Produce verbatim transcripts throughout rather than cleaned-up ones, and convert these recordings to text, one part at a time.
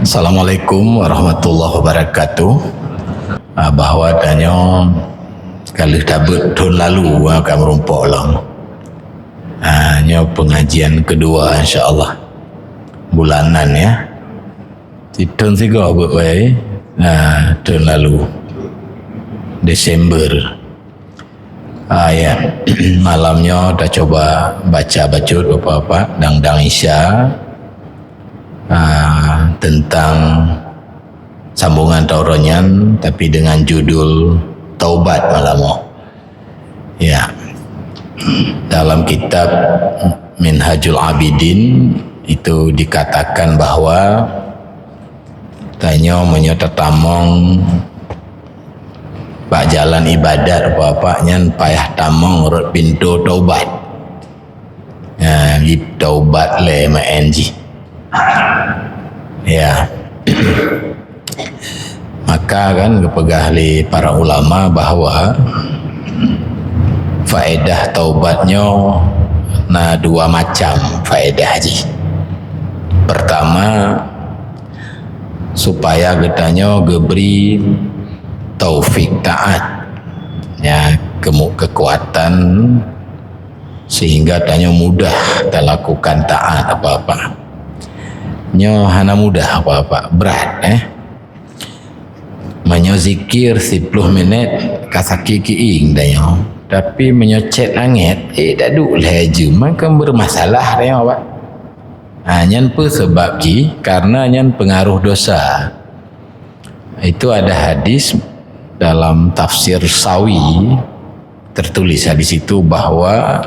Assalamualaikum warahmatullahi wabarakatuh. Ah, bahwa tanyoe ka lheueh tabeuet thon lalu, ah, ka meurumpok lom. Ah, nyoe pengajian kedua, insya-Allah. Bulanan, ya. Di thon sigoe beuet wai, ah, thon lalu. Desember. Ah, ya. Malam nyoe tacuba baca bacut Bapak-bapak, dang-dang Isya, ah, tentang sambungan tauron nyan, tapi dengan judul Taubat malam nyoe. Ya. Dalam kitab Minhajul Abidin itu dikatakan bahwa tanyoe meunyoe tatamong bak jalan ibadat Bapak-bapak nyan payah tamong rot pintoe taubat. Ya, jitaubat lé meu'en jih. Ya. Maka kan geupeugah lé para ulama bahwa faedah taubat nyoe na dua macam faedah jih. Pertama, supaya geutanyoe geubri taufik taat, ya, kemu-, kekuatan sehingga tanyoe mudah talakukan taat apa-apa. Nyoe hana mudah apa-apa, brat, eh. Meunyoe zikir siploh minét ka sakét kiéng tanyoe, tapi meunyoe cét langét, eh, dak duek lhée jeuem, kan bermasalah tanyoe, Pak. Ha, nyan peue sabab jih? Karena nyan pengaruh dosa. Itu ada hadis dalam tafsir Sawi, tertulis di situ bahwa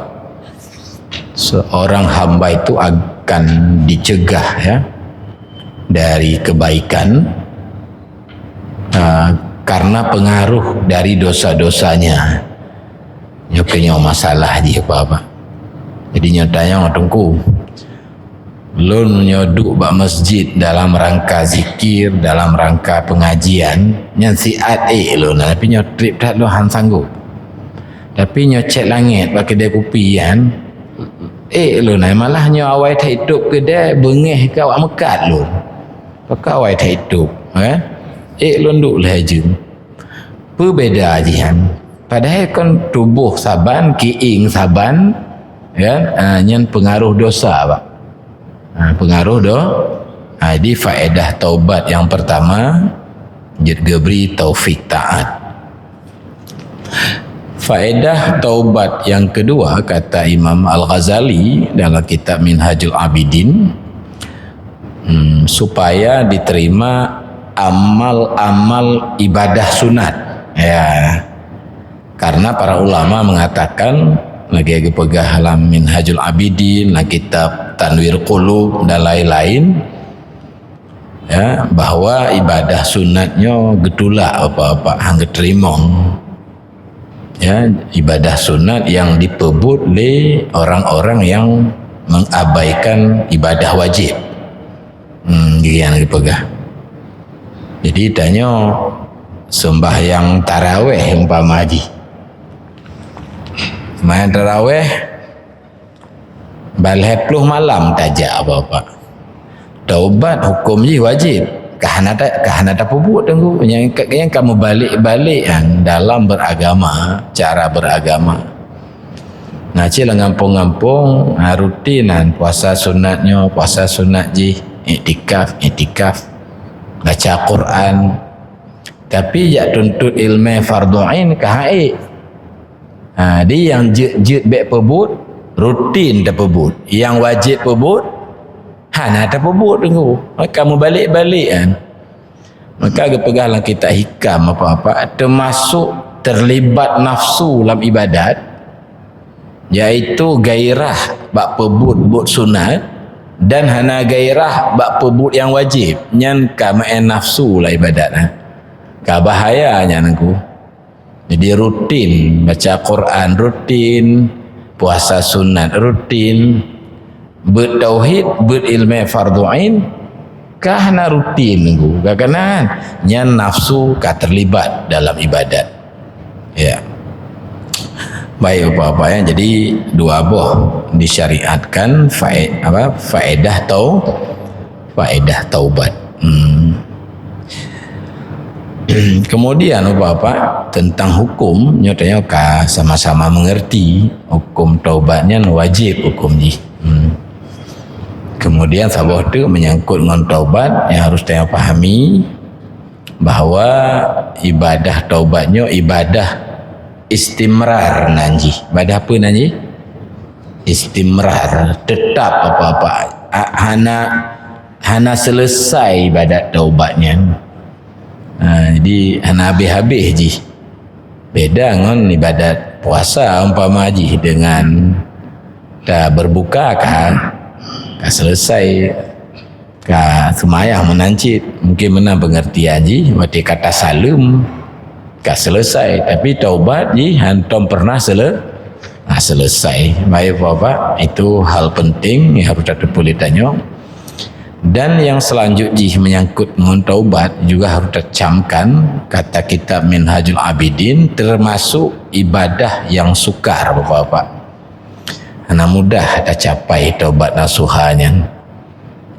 seorang hamba itu akan dicegah, ya, dari kebaikan, ah, karena pengaruh dari dosa-dosanya. Nyoe keuh nyoe masalah jih apa-apa. Jadi nyoe tanyong Teungku. Lôn nyoe duek bak masjid dalam rangka zikir, dalam rangka pengajian, nyan siat ék lôn, tapi nyoe trép that lôn han sanggob. Tapi nyoe cét langét bak keudè kupi nyan, ék lôn, malah nyoe awai that itôp keudè beungéh keu awak meukat lôn. Pakon awai that itôp, eh? Ék lôn duek lhée jeuem. Peue beda jih nyan? Padahai kon tuboh saban, kiéng saban, kan? Ah, nyan pengaruh dosa, Pak. Ah, pengaruh do-, ah, jadi faedah taubat yang pertama, jeuet geubri taufik taat. Faedah taubat yang kedua, kata Imam Al-Ghazali dalam kitab Minhajul Abidin, hmm, supaya diterima amal-amal ibadah sunat. Ya. Karena para ulama mengatakan, lagée geupeugah lam Minhajul Abidin, lam kitab Tanwir Qulub dan lain-lain, ya, bahwa ibadah sunat nyoe geutulak apa-apa, han geuteurimong. Ya, ibadah sunat yang dipeubuet lé orang-orang yang mengabaikan ibadah wajib. Hmm, geuyan geupeugah. Jadi tanyoe sembahyang taraweh umpama jih. Sembahyang taraweh bak lhée ploh malam tajak apa-apa. Taubat huköm jih wajib. Ka hana ta-, ka hana tapeubuet Teungku. Nyang ka, nyang ka meubalek-balek kan dalam beragama, cara beragama. Nah, cit lam gampông-gampông, ha, rutin kan puasa sunat nyoe, puasa sunat jih, iktikaf, iktikaf. Baca Quran. Tapi jak tuntut ilmu fardu ain ka han ék. Ha, di nyang jeuet-jeuet bék peubuet, rutin tapeubuet. Nyang wajéb peubuet, hana tapeubuet Teungku. Maka meubalek-balek kan. Maka geupeugah lam kitab Hikam apa-apa, termasuk terlibat nafsu lam ibadat, yaitu gairah bak peubuet buet sunat dan hana gairah bak peubuet nyang wajéb. Nyan ka meu'en nafsu lam ibadat, ha. Ka bahaya nyan Teungku. Jadi rutin baca Quran, rutin puasa sunat, rutin beuet tauhid, beuet ilmu fardu ain, ka hana rutin Teungku. Ka keunan nyan nafsu ka terlibat dalam ibadat. Ya. Baik, Bapak-bapak, ya. Jadi dua boh disyariatkan fae-, apa, faedah tau-, faedah taubat. Hmm. Kemudian, Bapak, tentang hukum, nyoe tanyoe ka sama-sama mengerti, hukum taubat nyan wajib hukum jih. Hmm. Kemudian, saboh teuk menyangkut ngon taubat yang harus tanyoe pahami, bahwa ibadah taubat nyoe ibadah istimrar nan jih. Ibadah apa nan jih? Istimrar, tetap apa-apa. A-, hana, hana selesai ibadat taubat nyan. Ha, jadi hana habéh-habéh jih. Beda ngon ibadat puasa umpama jih, dengan ta berbuka ka, ka selesai, ka seumayang meunan cit. Mungkin meunan pengertian jih, watée ka tasaleuem, ka selesai. Tapi taubat jih hantom pernah sele-, ha, selesai. Baik, Bapak, itu hal penting yang harus tateupeue lé tanyoe. Dan yang selanjut jih menyangkut ngon taubat juga harus tacamkan, kata kitab Minhajul Abidin, termasuk ibadah yang sukar, Bapak-bapak. Hana mudah tacapai taubat nasuha nyan.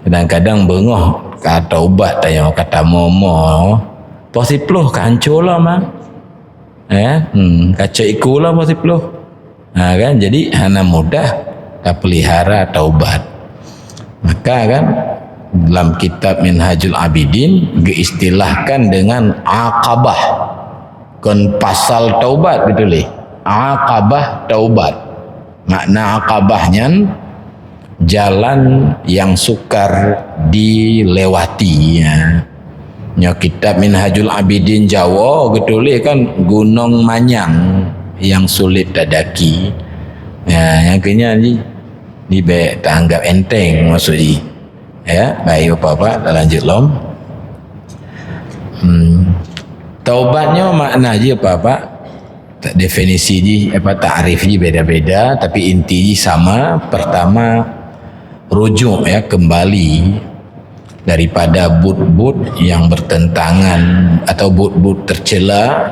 Kadang-kadang beungoh ka taubat tanyoe, ka tamomo, poh siploh ka hancô lom, ah. Eh, hmm, kacok iku lah meusiplôh. Ha, kan? Jadi, hana mudah tapeulihara taubat. Maka, kan, dalam kitab Minhajul Abidin geuistilahkan dengan aqabah. Kon pasal taubat geutuléh. Aqabah taubat. Makna aqabah nyan, jalan yang sukar dilewati, ya. Nyoe kitab Minhajul Abidin Jawa geutuléh kan Gunong Manyang yang sulit tadaki. Ya, nyang keu nyan jih, jih bék taanggap enteng maksud jih. Ya, baik, Bapak-bapak, talanjut lom. Hmm. Taubat nyoe makna jih, Bapak-bapak, tak definisi jih, apa, takrif jih beda-beda, tapi inti jih sama. Pertama, rujuk, ya, kembali daripada buet-buet yang bertentangan atau buet-buet tercela,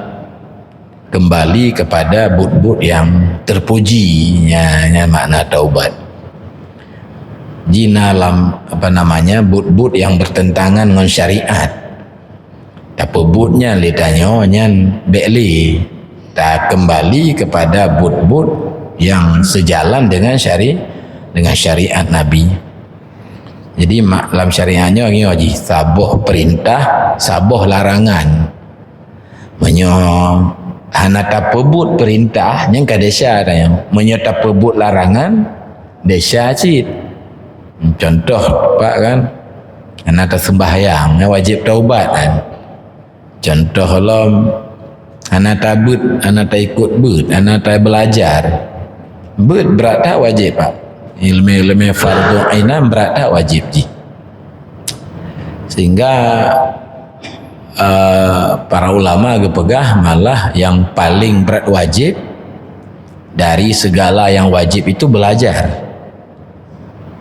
kembali kepada buet-buet yang terpuji. Nya, nya makna taubat. Jih na lam, apa namanya, buet-buet yang bertentangan ngon syariat. Tapeubuet nyan lé tanyoe nyan bék lé. Takeumbali kepada buet-buet yang sejalan dengan syari-, dengan syariat Nabi. Jadi, ma-, lam syariat nyoe, nyoe jih, saboh perintah, saboh larangan. Meunyoe hana tapeubuet perintah, nyan ka desya tanyoe. Meunyoe tapeubuet larangan, desya cit. Contoh, Pak, kan, hana taseumbahyang, nyan wajéb taubat, kan. Contoh lom, hana tabeuet, hana taikot beuet, hana tabeulajar. Beuet brat that wajéb, Pak. Ileumé-ileumé fardhu ainan brat that wajéb jih. Sehingga, eh, para ulama geupeugah malah yang paling brat wajéb dari segala yang wajib itu belajar.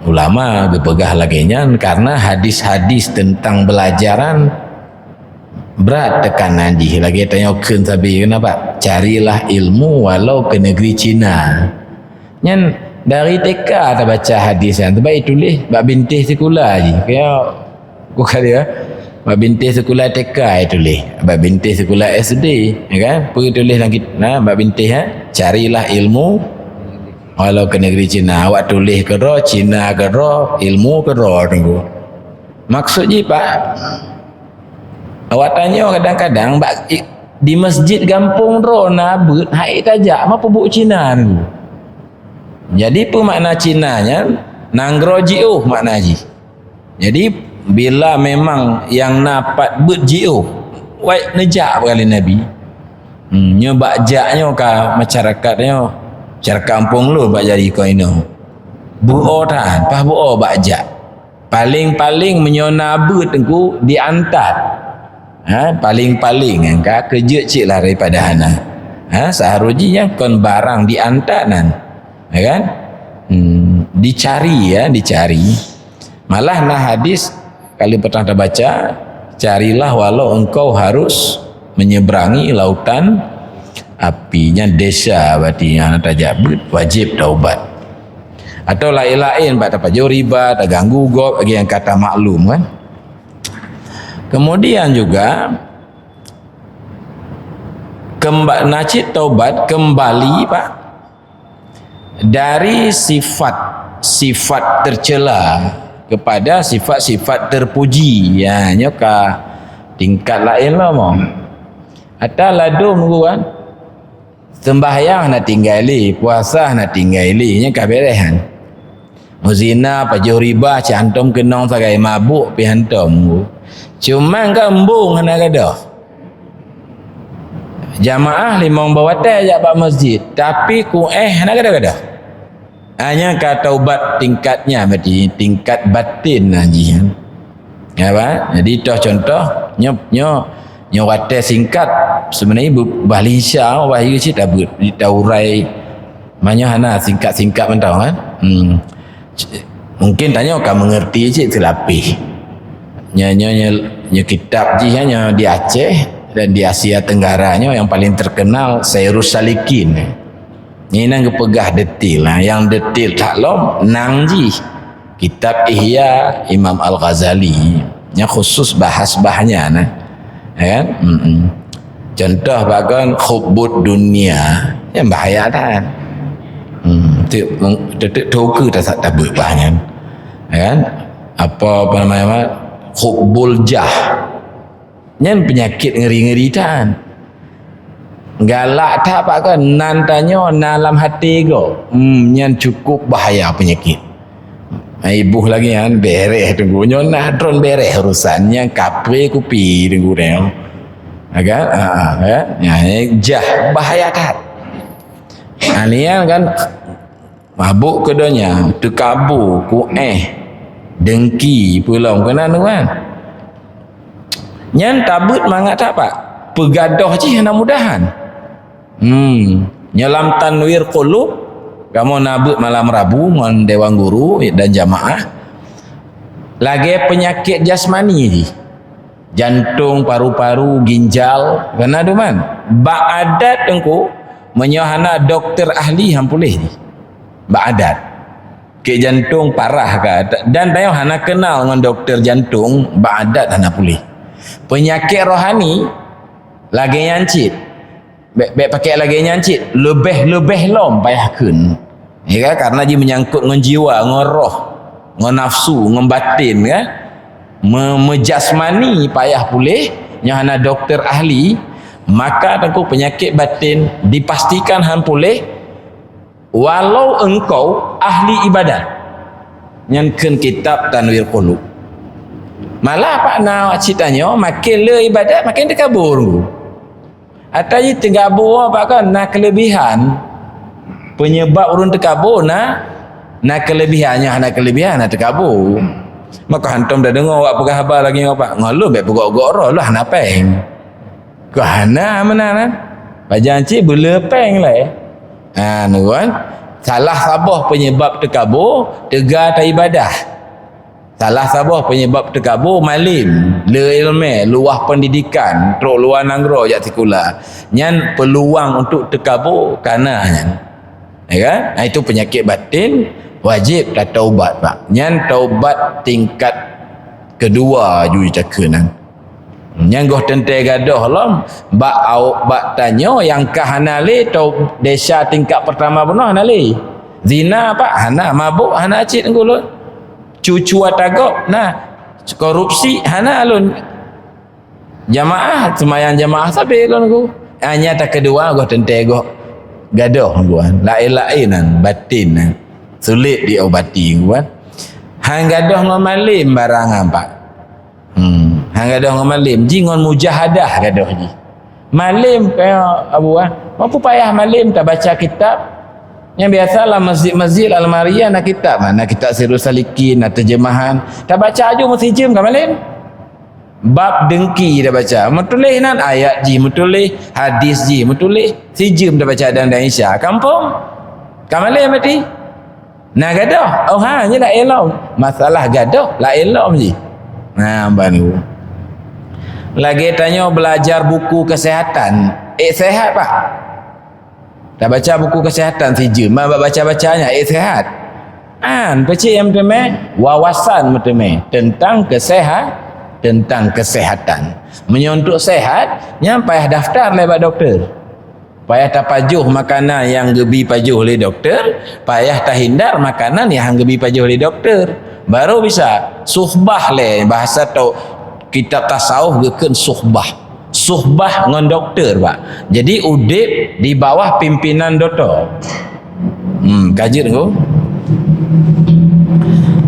Ulama geupeugah lagée nyan karena hadis-hadis tentang belajaran brat teukanan jih, lagée tanyoe kheun sabe, kenapa? Carilah ilmu walau ke negeri Cina. Nyan dari T K tabaca hadis nyan, sebab ituléh bak bintéh sikula jih. Kaya bukan dia. Bak bintéh sikula T K ituléh, bak bintéh sikula S D, ya kan? Peue tuléh lam kit-, nah, bak bintéh, ha? Carilah ilmu walau ke negeri Cina. Awak tuléh keudroe, Cina keudroe, ilmu keudroe, Teungku. Maksud jih, Pak, awak tanyoe kadang-kadang bak i-, di masjid gampông droe na beuet, hai tajak, ma peubuet Cina, Teungku. Jadi, peue makna Cina nyan? Nanggroe jiôh makna jih. Jadi, bila memang nyang na pat beuet jiôh, wai neujak peue kali Nabi. Hmm, nyoe bak jak nyoe ka masyarakat nyoe, masyarakat gampông lôn bak jadi kon inoe. Beuo tan, paih beuo bak jak. Paléng-paléng meunyoe na beuet Teungku diantat. Ha, paléng-paléng kan, ka keujeuet cit lah daripada hana. Ha, seuharôh jih nyan kon barang diantat nan. Ya kan? Hmm, dicari ya, dicari. Malah na hadis, kali pernah tabaca, "Carilah walau engkau harus menyeberangi lautan api." Nyan desya, berarti nyan tajak beuet, wajéb taubat. Atau laén-laén, bak tapajoh riba, taganggu gob, lagée nyang ka tamaklum kan. Kemudian juga kemba-, na cit taubat kembali, Pak, dari sifat, sifat tercela kepada sifat-sifat terpuji. Ya, nyoe ka tingkat laén lah mo. Ata ladom guru kan. Sembahyang na tinggai lé, puasa na tinggai lé, nyan ka beres kan. Meuzina, pajoh riba, cit hantom keunong sagai, mabuk pih hantom. Cuma kan embong hana gadoh. Jamaah limong boh watèe jak bak masjid, tapi kuéh hana gadoh-gadoh. Hanya ka taubat tingkatnya, berarti tingkat batin lah jih. Ya, ba? Jadi toh contoh, nyoe, nyoe, nyoe watèe singkat, sebenarnya bu-, bah lincah, bah hiu cit tabeuet, di taurai. Manyang hana singkat-singkat mantong, kan? Hmm. Mungkin tanyoe ka mengerti cit seulapeh. Nyoe, nyoe, nyoe, nyoe kitab jih nyoe di Aceh dan di Asia Tenggara nyoe yang paling terkenal Sairus Salikin. Nyan geupeugah detail, ha, nyang detail that lom nang jih kitab Ihya Imam Al-Ghazali. Nyang khusus bahas bah nyan, nah. Ya kan? Mm-mm. Contoh bahkan hubbud dunia, nyang bahaya that. Hmm, tu, tu, tu, tu ke tak, tak tabeuet bah nyan. Ya kan? Apa, apa namanya, hubbul jah. Nyan peunyakét ngeri-ngeri that. Galak that, Pak, kan? Nan tanyoe na lam até gob. Hmm, nyan cukup bahaya peunyakét. Ai boh lagèe nyan, beres teungku. Nyoe na droen beres urusan. Nyan kapreh kupi teungku nyoe. Ha kan? Ha, ha, ya. Nyan jah bahaya that. Ha, nyan kan Mabuk keu donya, teukabo, kuéh, dengki, peulom keunan tu kan. Nyan tabeuet mangat that, Pak. Peugadôh jih hana mudahan. Hmm, nyoe lam Tanwir Qulub, kamoe na beuet malam Rabu ngon dewan guru dan jamaah. Lagèe peunyakét jasmani jih. Jantong, paru-paru, ginjal, keunan tu kan. Bak adat teungku, meunyoe hana dokto ahli han puléh jih. Bak adat. Sakét jantong parah ka, dan tanyoe hana keunal ngon dokto jantong, bak adat hana puléh. Peunyakét rohani lagèe nyan cit. Bèk, bèk pakèk lagèe nyan cit, leubeh-leubeh lom payah kheun. Ya kan? Karena jih meunyangkot ngon jiwa, ngon roh, ngon nafsu, ngon batin kan. Me-, meujasmani payah puléh, nyoe hana dokto ahli, maka teungku peunyakét batin dipastikan han puléh, walau engkau ahli ibadat. Nyan kheun kitab Tanwir Qulub. Malah Pak na cit tanyoe, makin le ibadat, makin teukabo. Ata jih teukabo, Pak, kan na keulebihan. Penyebab ureueng teukabo na, na keulebihan, nyang hana keulebihan na teukabo. Maka hantom tadeungoe awak peugah haba lagèe nyoe, Pak. Ngon lôn bèk peugok-gok roh, lôn hana péng. Keu hana meunan kan? Pajan cit beuleu péng lé. Ha, nyoe kan? Salah saboh penyebab teukabo, teuga taibadah. Salah saboh penyebab teukabo malem, le ileumèe, luwah pendidikan, trok luwa nanggroe jak sikula. Nyan peuluang untuk teukabo kana nyan. Ya kan? Nah, itu penyakit batin, wajib tataubat, Pak. Nyan taubat tingkat kedua ju takheun nyan. Nyan goh teuntèe gadôh lom, bak au-, bak tanyoe nyang ka hana lé, tau desya tingkat pertama bunoe hana lé. Zina, Pak, hana, mabuk hana cit ngon lôn. Cucu ata gob na, korupsi hana lôn. Jamaah, seumayang jamaah sabe lôn ku. Hanya takeudua goh teuntèe goh gadôh ku, laén-laén nan, batin nan. Sulet diobati ku kan. Han gadôh ngon malem barang nyan, Pak. Hmm, han gadôh ngon malem, ji ngon mujahadah gadôh ji. Malem kaya Abu ah, mampu payah malem tabaca kitab. Nyang biasa lam masjid-masjid almari na kitab, na kitab Sirus Salikin, na terjemahan. Tabaca aju meusijeum ka malem. Bab dengki tabaca. Meutuléh nan ayat jih meutuléh, hadis jih meutuléh. Sijeum tabaca dan, dan Isya. Kampung. Ka malem mati. Na gadôh. Oh ha, nyan laén lom. Masalah gadôh laén lom jih. Nah, ban. Lagèe tanyoe belajar buku kesehatan. Eh, sehat, Pak. Tabaca buku kesehatan sijeum, ma bak baca-baca nyan, eh, sehat. An, peucit nyang meuteumé, wawasan meuteumé tentang keseha-, tentang kesehatan. Meunyoe untuk sehat, nyan payah daftar lé bak doktor. Payah tapajoh makanan nyang geubi pajoh lé doktor, payah tahindar makanan nyang han geubi pajoh lé doktor. Baru bisa suhbah lé, bahasa tau kitab tasawuf geukheun suhbah. Suhbah ngon doktor, Pak. Jadi udép di bawah pimpinan doktor. Hmm, ka jeuet ko.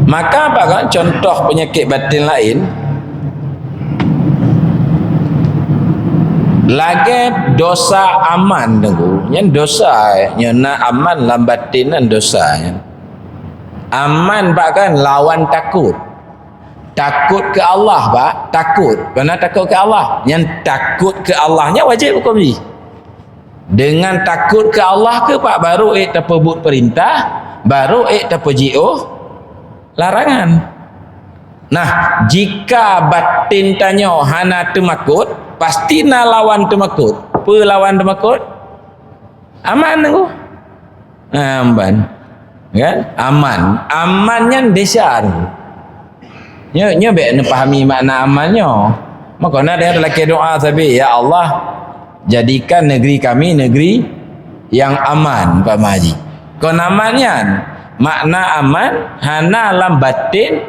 Maka apa kan contoh penyakit batin lain? Lagèe dosa aman, Teungku. Nyan dosa, nyan na aman lam batin nyan dosa nyan. Aman, Pak, kan lawan takut. Takut keu Allah, Pak, takut. Kena takut keu Allah. Nyan takut keu Allah nyan wajéb huköm jih. Dengan takot keu Allah keuh, Pak, baru ék tapeubuet peurintah, baru ék tapeujiôh larangan. Nah, jika batin tanyoe hana teumakot, pasti na lawan teumakot. Peue lawan teumakot? Aman, Teungku. Aman. Kan? Aman. Aman nyan desya. Nyoe, nyoe bèk neupahami makna aman nyoe. Maka na deuh lakèe doa sabe, "Ya Allah, jadikan negeri kami negeri yang aman," umpama jih. Kon aman nyan, makna aman hana lam batin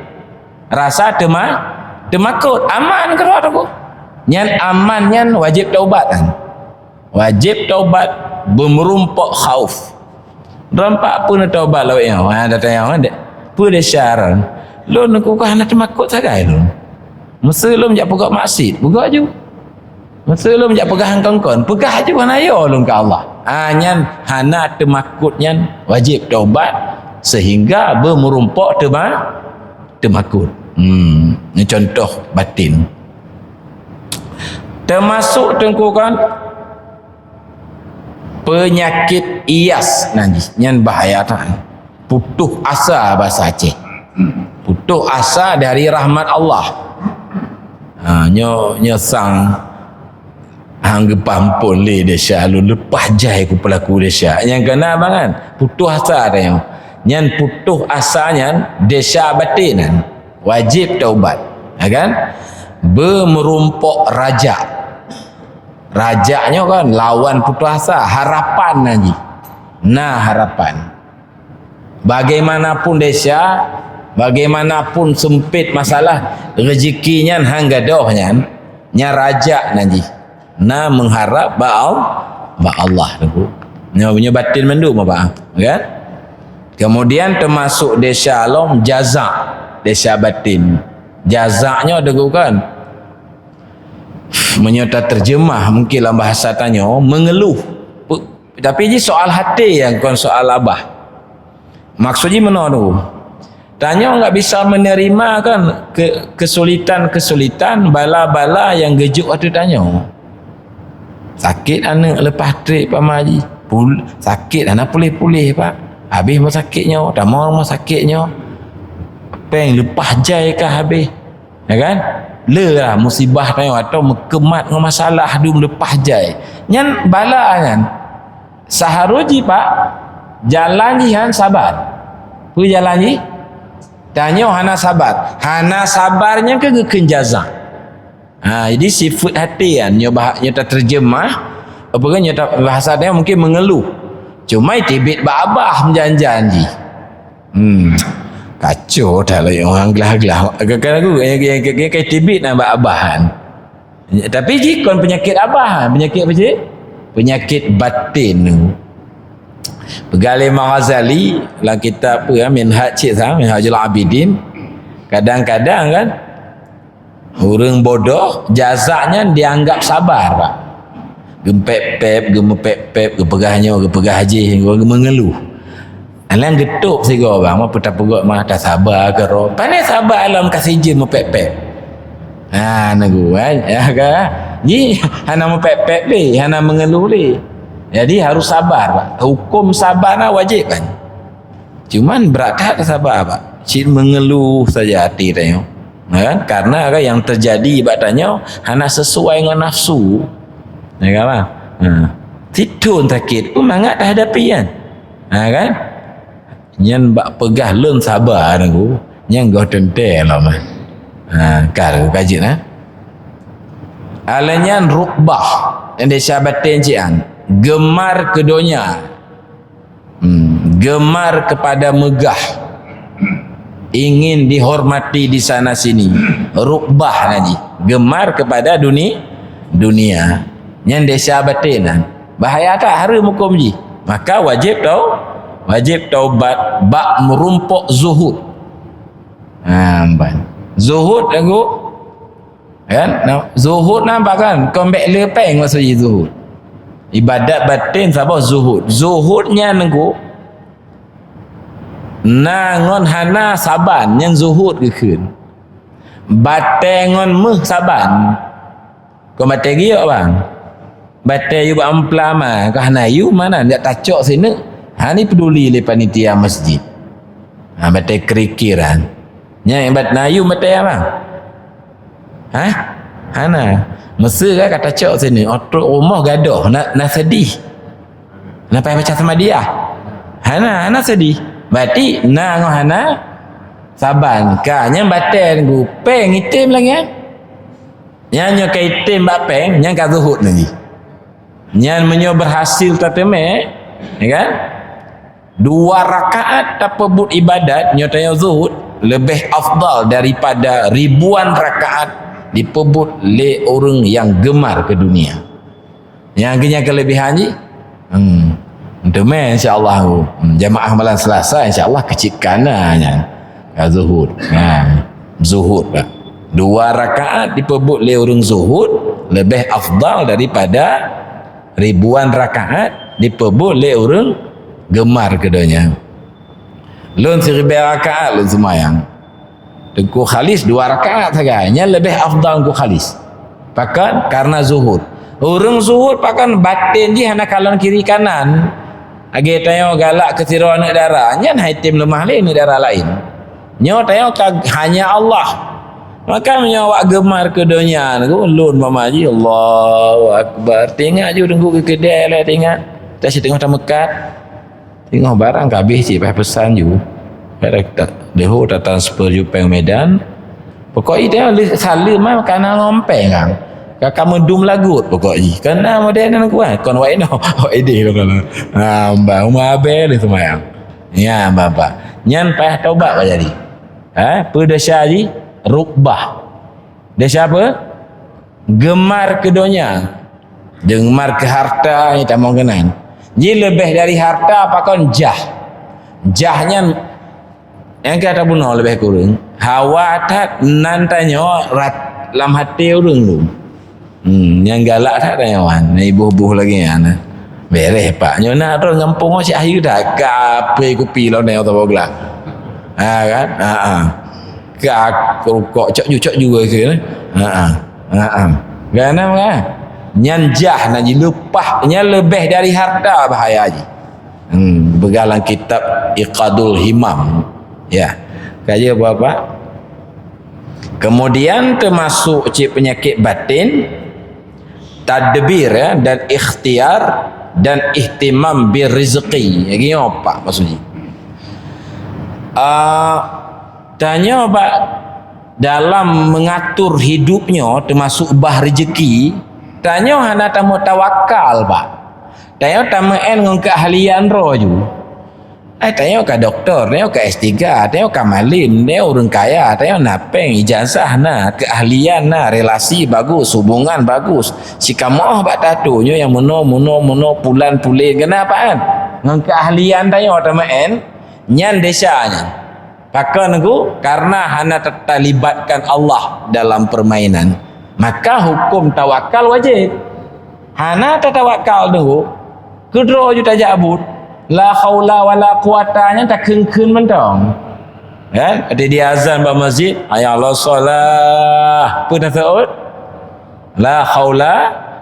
rasa teuma-, teumakot. Aman keudroe, Teungku. Nyan aman nyan wajéb taubat kan. Wajéb taubat beumeurumpok khauf. Droeneuh pat peue neutaubat lawét nyoe? Ha, datang nyoe, dek. Peue desya droen? Lôn keuh hana teumakot sagai lôn. Meuseu lôn jak peugah maksiet, peugah ju. Meuseu lôn jak peugah kon-kon, peugah ju hana yo lôn keu Allah. Ha, nyan hana teumakot nyan wajéb taubat sehingga beumeurumpok teuma-, teumakot. Hmm, ni contoh batin. Teumasok Teungku kan penyakit iyas nan jih, nyan bahaya that. Putoh asa bahasa Aceh. Putoh asa dari rahmat Allah. Ha, nyoe, nyoe sang han geupeuampon lé desya lôn, leupah jai ku peulaku desya. Nyang keunan bangai, putoh asa tanyoe. Nyan putoh asa nyan desya batin nyan. Wajéb taubat. Ya kan? Beumeurumpok rajak. Rajak nyoe kan lawan putoh asa, harapan nan jih. Na harapan. Bagaimanapun desya, bagaimanapun seumpét masalah, reuzeki nyan han gadôh nyan, nyan rajak nan jih. Na meuharab bak Al-, bak Allah, Teungku. Nyoe, nyoe batin mandum, Bapak, kan? Kemudian teumasok desya lom jaza, desya batin. Jaza nyoe, Teungku, kan? Meunyoe tateurjeumah mungkin lam bahasa tanyoe, mengeluh. Pe-, tapi jih soal até nyang kon soal abah. Maksud jih meunoe tu. Tanyoe nggak bisa menerima kan ke-, kesulitan-kesulitan, bala-bala nyang geujok ateueh tanyoe. Sakét aneuk leupah trép pama jih. Pul-, sakét hana puléh-puléh, Pak. Habéh rumah sakét nyoe, tamong rumah sakét nyoe. Péng leupah jai ka habéh. Ya kan? Le lah musibah tanyoe atau meukeumat ngon masalah dum leupah jai. Nyan bala nyan. Seharus jih, Pak, jalan jih han sabar. Peue jalan jih? Tanyoe hana sabar. Hana sabar nyan keuh geukheun jaza. Ha, jadi sifeuet até nyan nyoe bah-, nyoe tateurjeumah, apa kan nyoe ta-, bahasa tanyoe mungkin mengeluh. Cuma teubiet bak abah meujan-jan jih. Hmm. Kacau that lagèe ureueng glah-glah. Kadang-kadang aku, kadang-kadang teubiet na bak abah kan. Tapi jih kon peunyakét abah, peunyakét apa cit? Peunyakét batin. Peugah lé Imam Ghazali lam kitab apa ya, Minhaj cit sa, Minhajul Abidin. Kadang-kadang kan, ureueng bodoh, jaza nyan dianggap sabar, Pak. Geupép-pép, geumeupeupép, geupeugah nyoe, geupeugah jih, geumengeluh. Alang geutôp sigoe bang, meupeuta peugah mah tasaba keudroe. Pane saba lom ka sijeuem meupép-pép. Ha, neugui, ya ka? Jih hana meupép-pép lé, hana mengeluh lé. Jadi harus sabar, Pak. Huköm sabar na wajéb kan. Cuman brat that sabar, Pak. Cit mengeluh saja até tanyoe. Ya kan? Karena apa yang terjadi bak tanyoe hana sesuai ngon nafsu. Ya kan, Pak? Ha. Siton sakét pun mangat tahadapi kan. Ha kan? Nyan bak peugah lôn saba Teungku, nyan goh teuntée lom. Ha, kar ka jeuet, ha? Alah nyan rukbah, nyang desya baten cit nyan. Gemar keu donya. Hmm, gemar kepada megah. Ingin dihormati di sana sini. Rukbah na jih. Gemar kepada duni-, dunia. Nyan desya baten nyan. Bahaya that, hareuem huköm jih. Maka wajéb tau-, wajéb taubat bak meurumpok zuhud. Ha, ban. Zuhud lagu. Kan? Nah, zuhud nampak kan? Kon bèk le péng maksud jih zuhud. Ibadat baten saboh zuhud. Zuhud nyan lagu. Na ngon hana saban nyan zuhud geukheun. Batèe ngon méuh saban. Kon batèe giok bang. Batèe yue bak ampla ma, ka hana yue ma nan, jak tacok sineuk. Hana peduli lé panitia masjid. Ha, batèe kerikiran. Nyan bat na yue batèe bang. Hah? Hana. Meusé ka, ka tacok sineuk. Oh, trok rumoh gadoh, na, na seudih. Na payah baca Ahmadiyah. Hana, hana seudih. Berarti na ngon hana saban. Ka nyan batèe nunggu péng item lagi kan? Nyan nyoe ka item bak péng, nyan ka zuhud lagi. Nyan meunyoe berhasil tateumé, ya kan? Dua rakaat tapeubuet ibadat, nyoe tanyoe zuhud, leubeh afdal daripada ribuan rakaat dipeubuet lé ureuëng nyang gemar keu dunia. Nyang keu nyan keulebihan jih. Hmm. Teumé insya-Allah. Hmm. Jamaah malam Selasa insya-Allah keucit kana nyan. Ka zuhud. Ha. Zuhud dah. Dua rakaat dipeubuet lé ureuëng zuhud leubeh afdal daripada ribuan rakaat dipeubuet lé ureuëng gemar keu donya. Lôn siribèe rakaat lôn seumayang. Teungku Khalis dua rakaat sagai. Nyan leubeh afdal Teungku Khalis. Pakon? Karena zuhud. Ureuëng zuhud pakon baten jih hana kalon kiri kanan. Lagèe tanyoe galak keu sidroe aneuk dara, nyan hai tem leumah lé aneuk dara laén. Nyoe tanyoe ka hanya Allah. Maka meunyoe awak gemar keu donya, lôn mama jih, Allahu Akbar. Teuingat ju Teungku keu keudè lé teuingat. Dah siteungoh tameukat. Teungoh barang ka habéh cit, payah peusan ju. Leuho tatransfer ju péng Medan. Pokok jih teuh lheuh saleuem mah kana ngon péng kan. Ka, ka meudum lagot pokok jih. Kana model nyan kuat. Kon wak inoe. Wak idéh lôn kana. Ha, bah, uma abéh lheuh seumayang. Nyan, bah, bah. Nyan payah taubat bak jadi. Ha, peue desya jih? Rukbah. Desya apa? Gemar keu donya. Gemar keu harta, nyang tamong keunan. Ji leubeh dari harta pakon jah. Jah nyan nyang ka tabunoe leubeh kureueng. Hawa that nan tanyoe rat lam até ureuëng tu. Hmm, nyang galak that tanyoe wan, na iboh-boh lagèe nyan. Beres pak. Nyoe na droe gampông cit akhé dah kape kupi lom tanyoe saboh glah. Ha kan? Ha ah. Ka rukok cok ju cok ju ke. Ha ah. Ha ah. Gana maka nyan jah na jileupah, nyan leubeh dari harta bahaya jih. Hmm, peugah lam kitab Iqadul Himam. Ya. Ka jeuet Bapak. Kemudian termasuk cit penyakit batin, tadbir ya, dan ikhtiar dan ihtimam birizqi. Lagi apa maksudnya? Ah, tanyoe bak dalam mengatur hidupnya termasuk bah rezeki, tanyoe hana tamu tawakal, Pak. Tanyoe tameu'en ngon keahlian droe ju. Ai, tanyoe ka doktor, tanyoe ka S tiga, tanyoe ka malem, tanyoe ureuëng kaya, tanyoe na péng, ijazah na, keahlian na, relasi bagus, hubungan bagus. Sikamoe bak tato nyoe nyang meunoe, meunoe, meunoe, pulan, pulen, keunan pakat. Ngon keahlian tanyoe tameu'en, nyan desya nyan. Pakon ku? Karena hana tatalibatkan Allah dalam permainan. Maka hukum tawakal wajib. Hana tatawakal tu, keudroe ju tajak buet. La haula wala quwata nyan takheun-kheun mantong. Kan? Ada di azan bak masjid, hayya 'alas shalah. Peue taseuôt? La haula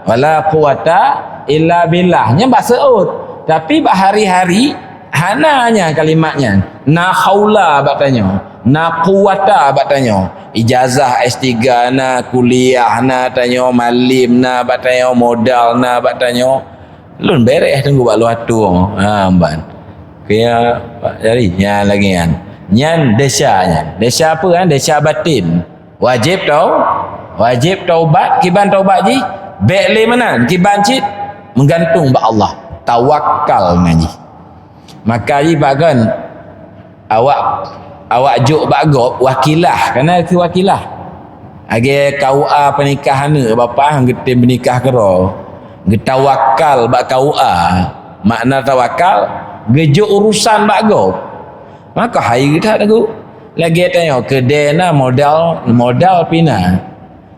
wala quwata illa billah. Nyan bak seuôt. Tapi bak hari-hari, hana nyan kalimat nyan. Na haula bak tanyoe. Na quwata bak tanyoe. Ijazah S tiga na, kuliah na tanyoe, malem na bak tanyoe, modal na bak tanyoe. Lôn beres teungku bak luwa tueng. Ha, ban. Kaya, Pak Jari, nyan lagèe nyan. Nyan desya nyan. Desya apa kan? Desya batin. Wajéb tau, wajéb taubat, kiban taubat jih, bék lé meunan, kiban cit meugantung bak Allah. Tawakal nan jih. Maka jih bak kon awak, awak jok bak gob wakilah, kana keu wakilah. Lagèe K U A peunikah aneuk, bapak han geutem peunikah keudroe. Geutawakal bak K U A. Makna tawakal, geujok urusan bak gob. Maka hai that lagu. Lagèe tanyoe keudè na modal, modal pih na.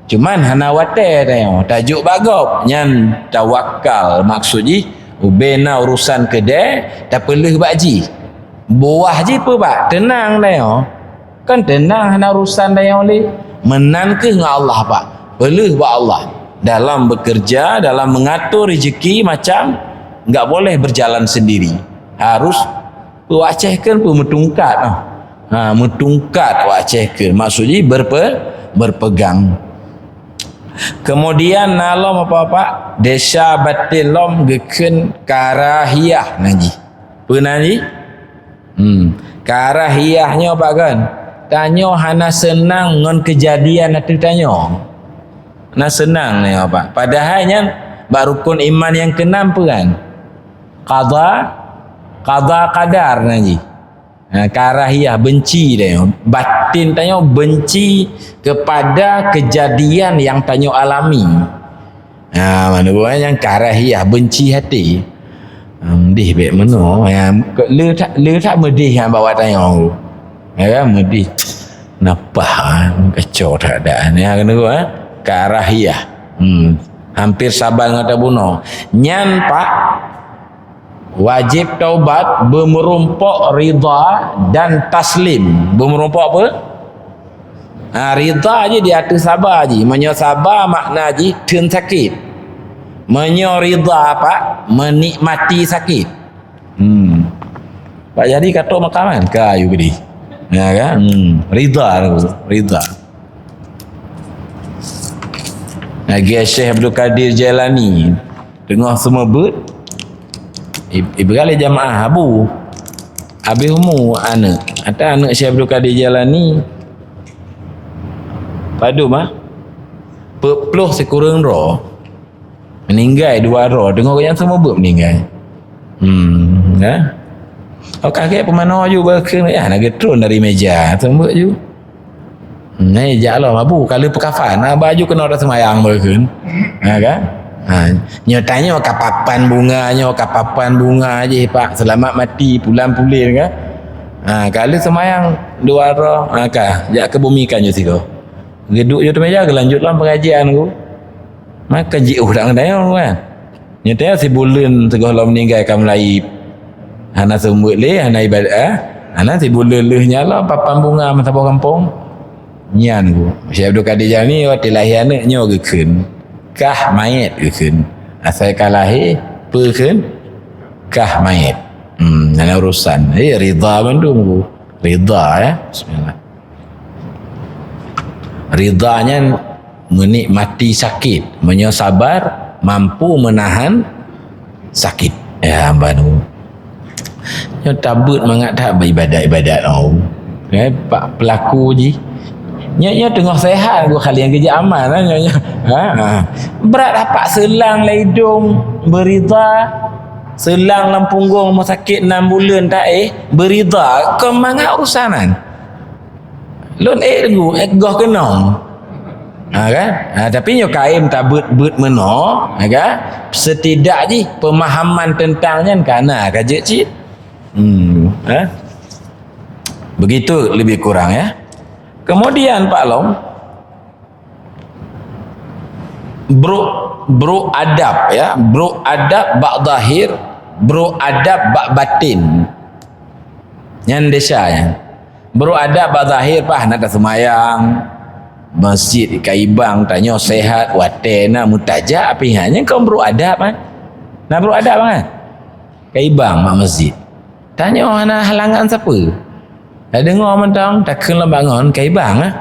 Cuman hana watèe tanyoe tajok bak gob, nyan tawakal. Maksud jih, ubé na urusan keudè, tapeuleuh bak jih. Buah jih peue bak? Teunang tanyoe. Kan teunang hana urusan tanyoe lé. Meunan keuh ngon Allah, Pak. Peuleuh bak Allah. Dalam bekerja, dalam mengatur rezeki macam, enggak boleh berjalan sendiri. Harus Peue wak Aceh kheun peue meutungkat, ah. Ha, meutungkat wak Aceh kheun. Maksud jih berpe-, berpegang. Kemudian na lom apa-apa, desya batin lom geukheun karahiyah nan jih. Peue nan jih? Hmm. Karahiyah nyoe apa kan? Tanyoe hana seunang ngon keujadian ateueh tanyoe. Hana seunang nyoe apa? Padahai nyan bak rukun iman nyang keunam peue kan? Qada, qada qadar nan jih. Ha, karahiyah, benci tanyoe. Batin tanyoe benci kepada kejadian yang tanyoe alami. Ha, mana buah yang karahiyah, benci hati. Ha, meudeh bék meunoe. Ya, le that, le that meudeh nyang bawa tanyoe. Ya kan, meudeh. Napa, ha, kacau that dah. Ya, kena, ha? Karahiyah. Hmm. Hampir saban ngon tabunoe. Nyan, Pak, wajéb taubat beumeurumpok ridha dan taslim. Beumeurumpok apa? Ha, ridha jih di ateueh saba jih. Meunyoe saba makna jih theun sakét. Meunyoe ridha, Pak, menikmati sakét. Hmm. Pak jadi katok makaman ka ayu gede. Ya kan? Hmm. Ridha tu, ridha. Lagi Syekh Abdul Qadir Jailani teungoh seumeubeuet, i-, ibrah lé jamaah abu. Habéh umu aneuk. Ata aneuk Syekh Abdul Qadir Jailani padum ah? Peuet ploh sikureueng droe. Meuninggai dua droe, teungoh gobnyan seumeubeuet meuninggai. Hmm, ya. Oh, kagét peumanoe ju beukeun, ya, na geutron dari meja, seumeubeuet ju. Hmm, eh, jak lom, Abu, ka lheueh peukafan, na baju keunoe dah seumayang beukeun. Ha, kan? Ha, nyoe tanyoe ka papan bunga, nyoe ka papan bunga jih, Pak. Selamat mati, pulan pulen, kan? Ha, ka lheueh seumayang dua droe, ha, ka, jak keu bumi kan ju sigoe. Geuduek ju teuk meja, geulanjut lom pengajian ku. Maka jiôh dak ngon tanyoe, kan? Nyoe tanyoe sibuleuen sigohlom meuninggai ka meulayeue. Hana seumeubeuet lé, hana ibadat, eh? Hana sibuleuen lheueh nyan lom papan bunga meusaboh gampông. Nyan ku. Syekh Abdul Qadir Jailani watèe lahé aneuk nyoe geukheun. Kah manyét geukheun. Asai ka lahé, peue kheun? Kah manyét. Hmm, hana urusan. Eh, ridha bandum ku. Ridha, ya. Bismillah. Ridha nyan menikmati sakit. Meunyoe sabar, mampu menahan sakit. Ya, hamba nunggu. Nyoe tabeuet mangat that beribadat-ibadat, oh. Eh, pak pelaku jih. Nyoe, nyoe teungoh sehat, gua kali nyang geujak amal, ha, nyoe, nyoe. Ha, ha. Brat apak seulang lam idong, beuridha. Seulang lam punggong, rumah sakit enam buleuen, tak, eh, beuridha. Kon mangat urusan nyan. Lôn ék lagu, ék goh keunong. Ha, kan? Ha, tapi nyoe kayém tabeuet-beuet meunoe, ha, kan? Setidak jih pemahaman tentang nyan ka na ka jeuet cit. Hmm, ha? Begitu lebih kurang, ya. Kemudian, Pak Long, brôk, brôk adab, ya, brôk adab bak zahir, brôk adab bak batin. Nyan desya nyan. Brôk adab bak zahir, paih na taseumayang, masjid ka ibang, tanyoe sehat, watèe na meutajak, pih nyan kon brôk adab, kan? Na brôk adab, kan? Ka ibang mak masjid. Tanyoe hana halangan sapeue. Tadeungoe mantong, takheun lom bangon, ka ibang, ah.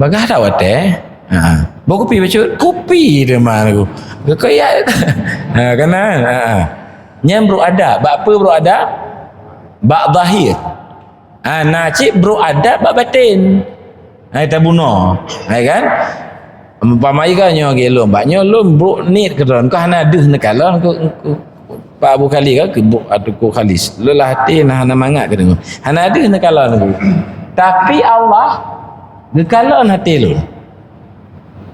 Bagah that watèe? Ha. Boh kupi bacut? Kupi teuma lagu. Geukeuyak. Ha, kan, ha, ha. Nyan brôk adab. Bak peue brôk adab? Bak zahir. Ha, na cit brôk adab bak batin. Hai tabunoe, hai kan? Umpama jih ka nyoe lagèe lôn, bak nyoe lôn brok niet keudroe, keu hana deuh neukalon keu, keu Pak Abu Khalid ka, keu brok ateueh keu Khalid. Lôn lah até na hana mangat keu deungoe. Hana deuh neukalon keu. Tapi Allah geukalon até lôn.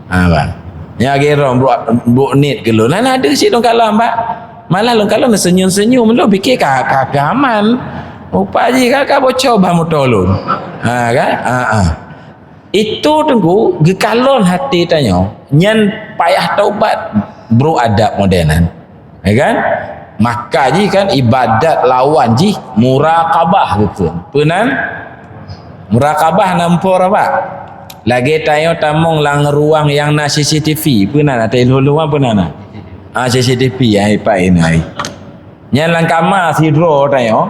Ha, bang. Nyoe lagèe lôn brok, brok niet keu lôn. Hana deuh cit lôn kalon, bak. Malah lôn kalon senyum-senyum, lôn pikir ka, ka, ka aman. Rupa jih ka, ka bocor ban moto lôn. Ha, kan? Ha, ha. Itu teungku geukalon até tanyoe, nyan payah taubat, brok adab model nyan. Ya kan? Maka jih kan ibadat lawan jih muraqabah gitu. Peue nan? Muraqabah na muphom apa? Lagèe tanyoe tamong lam ruang nyang na C C T V, peue nan? Ateueh lôn-lôn peue nan? Ah, C C T V ai pai nai. Nyan lam kama sidroe tanyoe.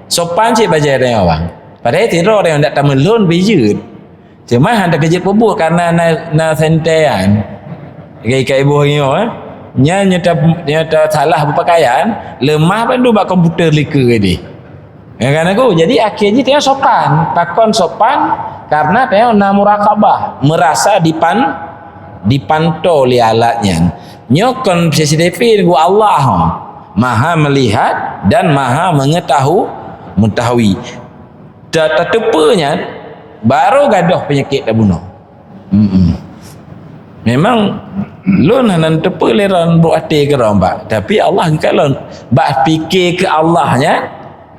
Sopan cit bajèe tanyoe, bang. Padahai sidroe tanyoe ndak tameulhôn bijeuet. Cuma hana keujeuet peubuet karena na, na sentèe nyan. Ikai-ikai boh nyoe, eh. Nyan nyata, nyata salah beupakaian, leumah bandum bak komputer likeu deh. Ya kan aku? Jadi akhé jih tanyoe sopan. Pakon sopan? Karena tanyoe na muraqabah, merasa dipan-, dipantau lé alat nyan. Nyoe kon C C T V ngon Allah, Maha melihat dan Maha mengetahu, mengetahui. Ta-, tateupeue nyan, baru gadôh peunyakét tabunoe. Mm-mm. Memang lôn hana teupeue lé droen brok até keudroe, bak. Tapi Allah geukalon. Bak pike keu Allah nyan,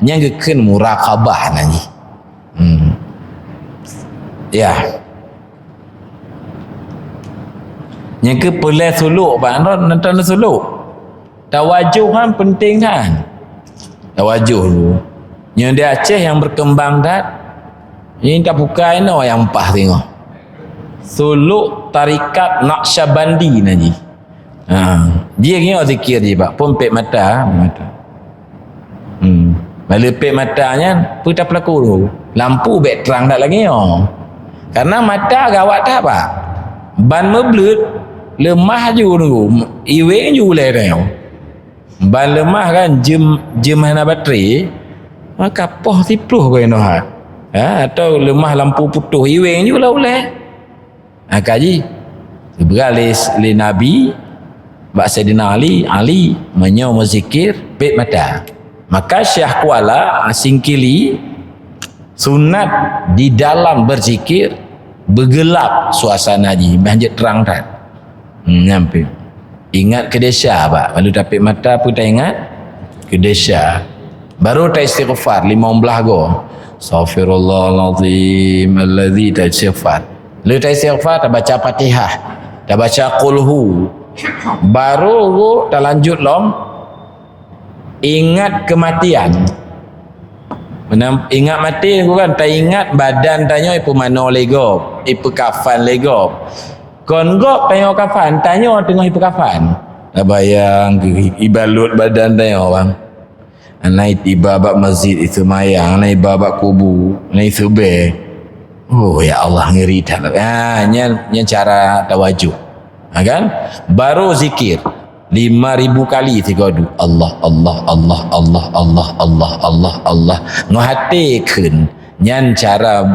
nyan geukheun muraqabah nan jih. Hmm. Ya. Nyang keu peulhèe suluk, bak droen nonton suluk. Tawajoh kan penting kan? Tawajoh dulu. Nyoe di Aceh nyang berkembang that, ini tabuka inoe nyang paih singoh. Suluk tarikat Naqsyabandi nan jih. Ha, jih nyoe zikir jih, bak, phôn pèt mata, mata. Hmm. Lalu pèt mata nyan, peue tapeulaku tu? Lampu bèk trang that lagèe nyoe. Karena mata gawat that, bak. Ban meubleuet, leumah ju tu, iweng ju ulèe tanyoe. Ban leumah kan, jeuem, jeuem hana baterai, maka poh siploh keu inoe ha. Ha, atau leumah lampu putôh, iweng ju lah ulèe. Ha, kaji. Geupeugah lé, lé Nabi bak Saidina Ali, Ali, meunyoe meuzikir, pèt mata. Maka Syekh Kuala, Singkili, sunat di dalam berzikir, beugeulap suasana jih, bah jeuet trang that. Hmm, nyan pih. Ingat keu desya, bak. Lalu tapèt mata, peue taingat? Keu desya. Baru taistighfar limong blah goe. Astaghfirullahalazim alladzi, taistighfar. Lheuh taistighfar, tabaca Fatihah, tabaca Qulhu. Baru goe talanjut lom ingat keumatian. Meunang ingat maté goe kan, taingat badan tanyoe ipeumanoe lé gob, ipeukafan lé gob. Kon gob tanyoe kafan, tanyoe teungoh ipeukafan. Tabayang keu ibalot badan tanyoe, bang. Hana iba bak masjid, iseumayang, hana iba bak kubu, hana iseubée. Oh, ya Allah, ngeri that. Ha, nyan, nyan cara tawajoh. Ha, kan? Baru zikir lima ribu kali sigoe duek. Allah, Allah, Allah, Allah, Allah, Allah, Allah, Allah. Ngon até kheun. Nyan cara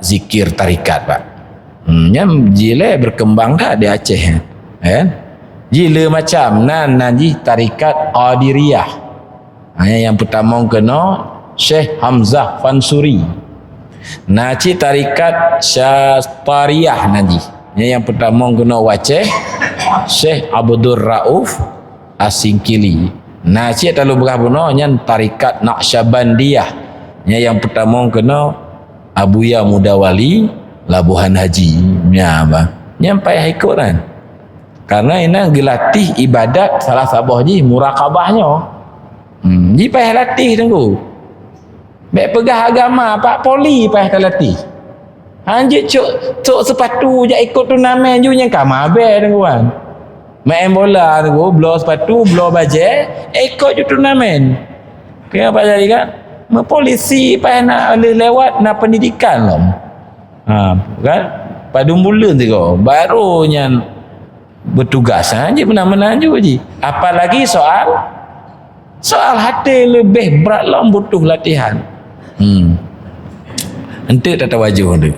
zikir tarikat, bak. Hmm, nyan jih lé berkembang that di Aceh, kan? Jih le macam, nan, nan jih tarikat Qadiriyah. Ha, nyang peutamong keunoe Syekh Hamzah Fansuri. Na cit tarikat Syatariyah nan jih. Nyan nyang peutamong keunoe u Aceh Syekh Abdul Rauf As-Singkili. Na cit talu beurah bunoe nyan tarikat Naqsyabandiyah. Nyan nyang peutamong keunoe Abuya Muda Wali Labuhan Haji. Nya bah. Nyan payah ikot kan. Karena inan geulatih ibadat salah saboh jih muraqabah nyoe. Hmm, ji payah latih teungku. Bèk peugah agama, pak poli payah talatih. Hanjeuet cok, cok seupatu jak ikot turnamen ju nyang ka mabée teungku kan. Main bola teungku, bloe seupatu, bloe bajée, ikot ju turnamen. Keu apa jadi kan? Meupolisi payah na lheueh lewat na pendidikan lom. Ha, kan? Padum buleuen sigoe, baru nyan bertugas, ha, ji meunan-meunan ju ji. Apalagi soal, soal até leubeh brat lom butuh latihan. Hmm. Enteuk tatawajoh tu.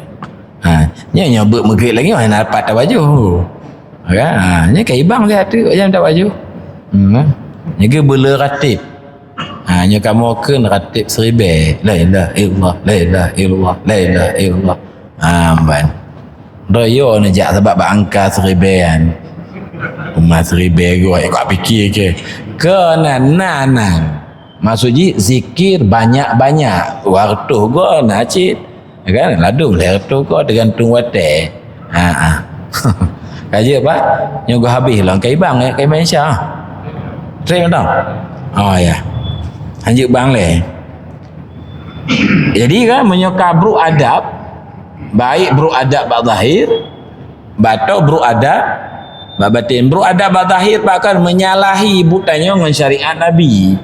Ha, nyoe, nyoe beuet meugrib lagèe nyoe hana dapat tabajoh. Kan? Ha, nyoe ka ibang siat teuk, jangan tabajoh. Hmm, ha. Nyoe ke beule ratib. Ha, nyoe kamoe kheun ratib siribèe. La ilaha illallah, la ilaha illallah, la ilaha illallah. Ha, ban. Royo neujak sabab bak angka siribèe nyan. Uma siribèe goe, kau pikir ke? Keunan, nan, nan. Maksud jih, zikir banyak-banyak. Dua reutôh goe na cit. Ya kan? Ladôm lhèe reutôh goe, teugantung watèe. Ha, ha. Ka jeuet, Pak? Nyoe goe habéh lom. Ka ibang, ya? Ka ibang Isya. Trép mantong? Oh, ya. Hanjeuet bang lé. Jadi kan, meunyoe ka brôk adab, baik brôk adab bak zahir, atau brôk adab bak batin. Brôk adab bak zahir, bahkan menyalahi buet tanyoe ngon syariat Nabi.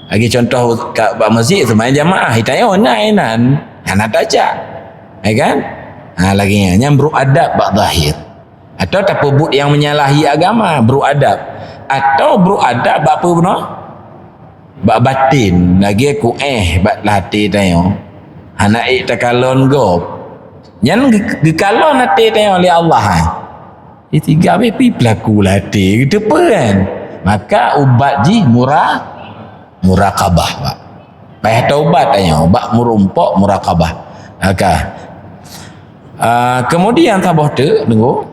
Lagi contoh ka bak masjid, seumayang jamaah, tanyoe na inan, hana tajak. Ya kan? Ha, lagèe nyan, nyan brôk adab bak zahir. Atau tapeubuet nyang menyalahi agama, brôk adab. Atau brôk adab bak peue bunoe? Bak batin, lagèe kuéh bak até tanyoe. Hana ék takalon gob. Nyan ge-, geukalon até tanyoe lé Allah, ha. Di tiga beh pi peulaku até, geuteupeue kan? Maka ubat jih mura-, muraqabah, Pak. Payah taubat tanyoe, bak meurumpok muraqabah. Maka, ah, kemudian saboh teuk, tunggu.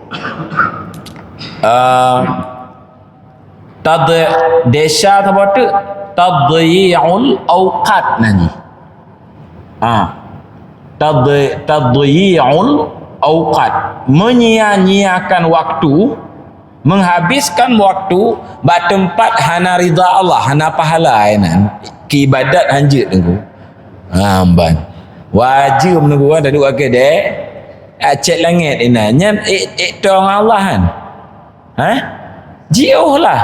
Ah, Tad-, desya saboh teuk, tadyi'ul awqat nan jih. Ha. Tad-, tadyi'ul awqat. Menyia-nyiakan waktu, menghabiskan waktu bak teumpat hana ridha Allah, hana pahala inan. Keu ibadat hanjeuet teungku. Ha, ban. Wajéb teungku, ha, taduek akhé deh. Cek langét inan. Nyan ék, ék tong Allah kan. Ha? Jiôh lah.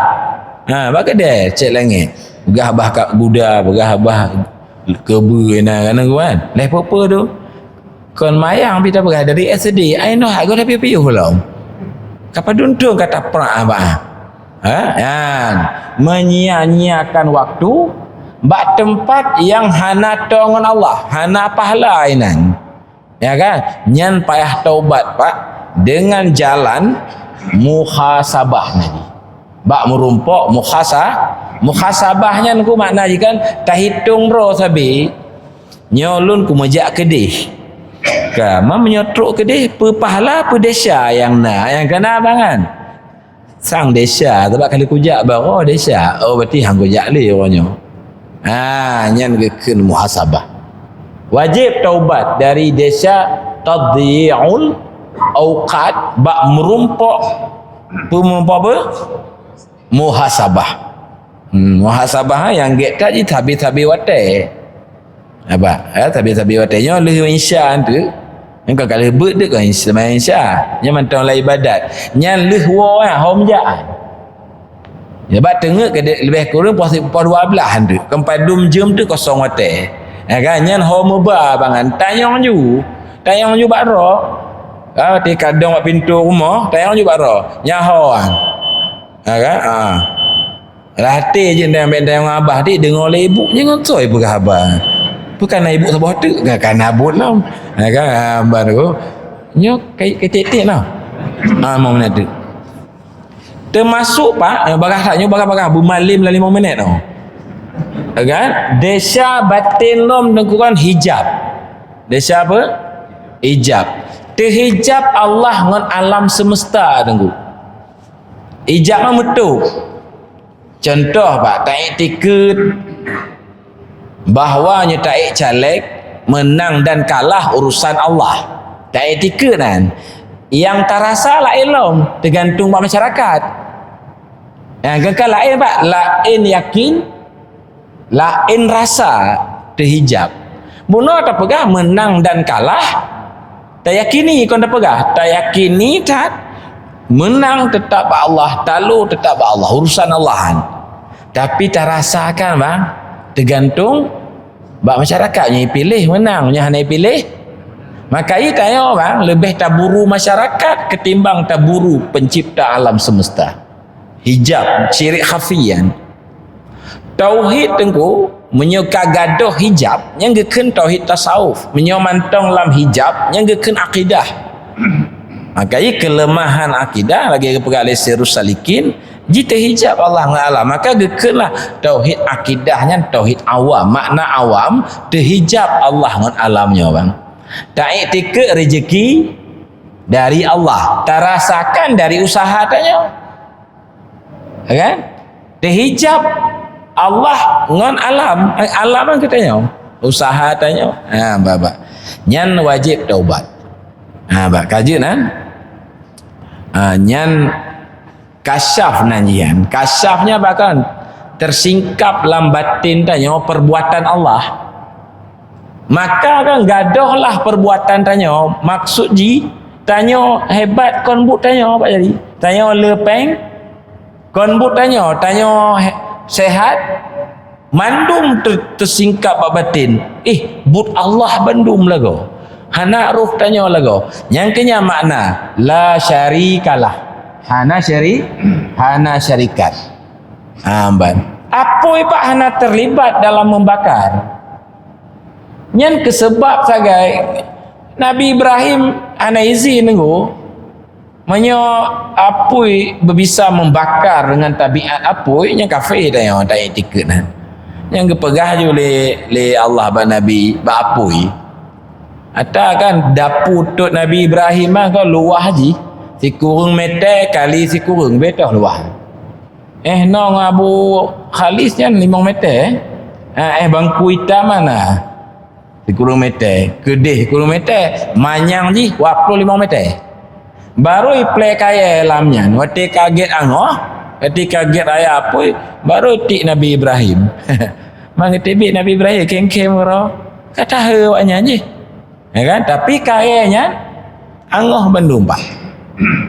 Ha, bak keudè cek langét. Peugah bah kat guda, peugah bah keubeu na kan, kan. Leh peue-peue tu. Kon mayang pih tapeugah dari S D. Ai noh, aku dah piôh-piôh lom. Ka padum thôn ka taprak abah. Ha? Nyan. Menyia-nyiakan waktu bak teumpat nyang hana tong ngon Allah, hana pahala inan. Ya kan? Nyan payah taubat, Pak, dengan jalan muhasabah nyan. Bak meurumpok muhasa-, muhasabah nyan ku makna jih kan tahitong droe sabe. Nyoe lôn kumeujak keudeh. Ka, ma meunyoe trok keudeh, peue pahala, peue desya nyang na, nyang keu na bangai. Sang desya, sabab kali kujak baroe desya. Oh, berarti han kujak lé uroe nyoe. Ha, nyan geukheun muhasabah. Wajéb taubat dari desya tadyi'ul awqat, bak meurumpok, peue meurumpok apa? Muhasabah. Hmm, muhasabah nyang gét that jih habéh-habéh watèe. Abah, eh, tapi-tapi watèe nyoe lheueh insya tu, nyan ka lheueh beuet tu kan seumayang insya. Nyan mantong lam ibadat. Nyan lheueh woe, eh, hom jaan. Ya, bak teungeut ka dek leubeh kureueng poh, poh dua belas tu. Kan padum jeuem tu kosong watèe. Ya kan? Nyan hom meuba bangai. Tanyong ju. Tanyong ju bak droe. Ha, ti kadong bak pintoe rumoh, tanyong ju bak droe. Nyan ho an. Ya kan? Ha. Lam até jih, dan bèk tanyong abah, dik, deungoe lé ibu, jangan soe peugah haba. Peue ka na ibu saboh teuk, ka, ka na buet lom. Ha, kan? Ha, baru. Nyoe ka, ka tiep-tiep lah. Ha, mau meunan teuk. Teumasuk, Pak, eh, bagah that nyoe, bagah-bagah, beumalem lam limong minèt tau. Ha, kan? Desya batin lom teungku kan hijab. Desya apa? Hijab. Teuhijab Allah ngon alam semesta teungku. Hijab mah meutôp. Contoh, Pak, taiktikeuet bahwa nyoe taék caleg, meunang dan kalah urusan Allah. Taiktikeuet nyan. Nyang tarasa laén lom, teugantung bak masyarakat. Nyang keu ka laén, Pak, laén yakin, laén rasa teuhijab. Bunoe tapeugah meunang dan kalah, tayakini kon tapeugah, tayakini that meunang teutap bak Allah, talo teutap bak Allah, urusan Allah nyan. Tapi tarasakan bang, teugantung bak masyarakat, nyang ipiléh meunang, nyang hana ipiléh. Maka itanyoe bang, leubeh taburu masyarakat ketimbang taburu pencipta alam semesta. Hijab, syirik khafi nyan. Tauhid teungku, Meunyoe ka gadôh hijab, nyan geukheun tauhid tasawuf. Meunyoe mantong lam hijab, nyan geukheun akidah. Maka jih keuleumahan akidah, lagée geupeugah lé Sirus Salikin, jiteuhijab Allah ngon alam. Maka geukheun lah tauhid akidah nyan tauhid awam. Makna awam, teuhijab Allah ngon alam nyoe, bang. Taiktikeuet rezeki dari Allah, tarasakan dari usaha tanyoe. Kan? Teuhijab Allah ngon alam, eh, alam kan geutanyoe, usaha tanyoe. Ha, bak, bak. Nyan wajéb taubat. Ha, bak, ka jeuet kan? Ha, nyan kasyaf nan jian. Kasyaf nyan bak kan? Teusingkab lam batin tanyoe perbuatan Allah. Maka kan gadôhlah perbuatan tanyoe, maksud jih tanyoe hebat kon buet tanyoe, Pak, jadi. Tanyoe le péng kon buet tanyoe, tanyoe he-, sehat, mandum te-, teusingkab bak batin. Eh, buet Allah bandum lagoe. Hana roh tanyoe lagoe. Nyang keu nyan makna la syarikalah. Hana syari-, hana syarikat. Ha, ban. Apui bak hana terlibat dalam membakar. Nyan keuh seubab sagai Nabi Ibrahim hana izin nunggu. Meunyoe apui beubisa membakar deungon tabiat apui, nyan kafé tanyoe, taiktikeuet nyan. Nyan geupeugah ju lé, lé Allah bak Nabi, bak apui. Ata kan dapu tot Nabi Ibrahim mah kan luwah jih, sikureueng meter kali sikureueng, beutoh luwah. Eh, nong Abu Khalis nyan limong meter, eh? Ha, eh, bangku itam mana? Sikureueng meter. Keudeh sikureueng meter, manyang jih dua ploh limong meter. Baru iplek kayée lam nyan, watée ka gét angoh, watée ka gét raya apui, baru tiek Nabi Ibrahim. Mangeuteubiet Nabi Ibrahim, kém-kém uroe, ka taheu awaknyan jih. Ya kan? Tapi kayée nyan angoh bandum, Pak.